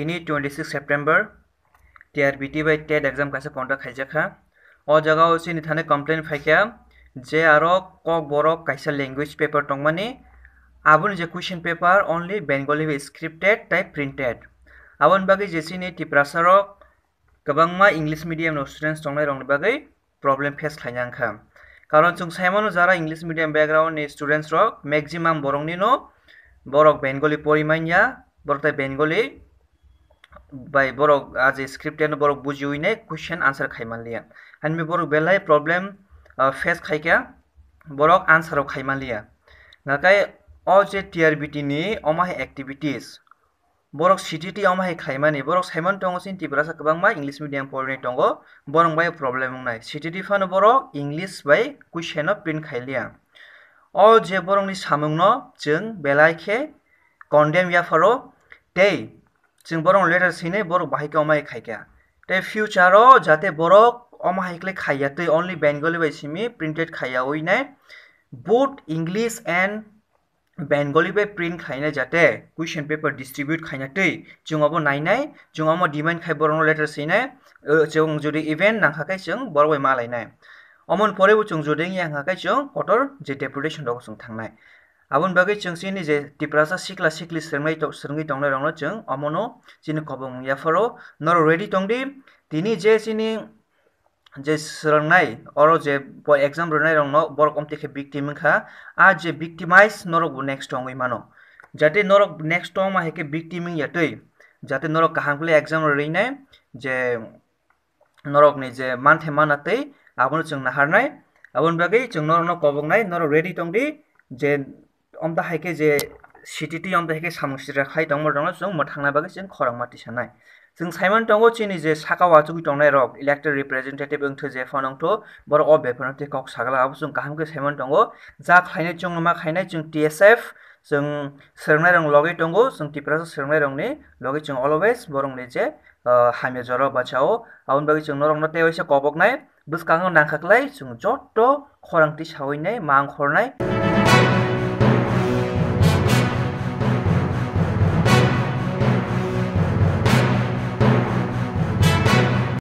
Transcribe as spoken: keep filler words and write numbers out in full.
Tini twenty six September, T R B T bai TET exam kaisa conduct khaijak kha. O jaga o chini thani complaint phaikha je aro Kokborok kaisa language paper tongmani, aboni je question paper only Bengali bai scripted tai printed. Aboni bagwi je chini Tiprasa rok kwbangma English medium no students tongnai rokni bagwi problem face khlaina wngkha. Karon chwng saimano jara English medium background ni students rok maximum borokni no borok Bengali pori manya, borok tai Bengali bai borok a je script no borok bujiwi nai question answer khai manliya. Hanbi borok belai problem, ah, face khaikha, borok answer rok khai manliya. Nakai o je T R B T ni omo hai activities, borok C T T omo hai khlaimani, borok saiman tongo chini Tiprasa kwbangma English medium porinai tongo, borok bai problem wngnai. C T T phano borok English bai question no print khailiya. O je borokni samungno chwng belai khe condemn yapharo tei chwng borok letter sinai borok bahai khe omo hai khaikha. Tei future o jate borok omo hai khlai khaiya tei only Bengali bai simi printed khaiya oi nai, both English and Bengali bai print khaina jate question paper distribute khaina twi chwng obo nainai, chwng omo demand khai borokno letter sinai, uh, chwng jodi event nangkha khe chwng borok bai ma lainai. Omoni pore bo chwng jodi wngya wngkha khe chwng kotor je deputation rogo chwng thangnai. Aboni bagwi chwng chini je Tiprasa sikla sikli swrwngwi to-, swrwngwi tongnai rokno chwng omono chini kobong yapharo norok ready tongdi. Tini je chini je swrwngnai, oro je bo exam rwnai rokno borok omtwi khe victim wngkha, a je victimize norok bo next wngwi mano. Jate norok next wngma hai khe victim wngya twi, jate norok kaham khlai exam rwinai, je norokni je manthe mana twi abono chwng naharnai. Aboni bagwi chwng norokno koboknai, norok ready tongdi je omta hai khe je C T T omta hai khe samung sitra khai tongma rokno chwng mwthangna bagwi chwng khorang ma tisanai. Chwng saiman tongo chini je saka o achugwi tongnai rok, elected representative wngthu je phano wngthu, borok o bepar no tei kok sagala abo chwng kaham khe saiman tongo. Ja khlainai chwng ma khainai chwng T S F, chwng swrwngnai rok logwi tongo, chwng Tiprasa swrwngnai rokni logwi chwng always borokni je, ah, hamya jora bachao. Aboni bagwi chwng norokno tei waisa koboknai, bwskango nangkha klai chwng joto khorang tisawi nai ma wngkhornai.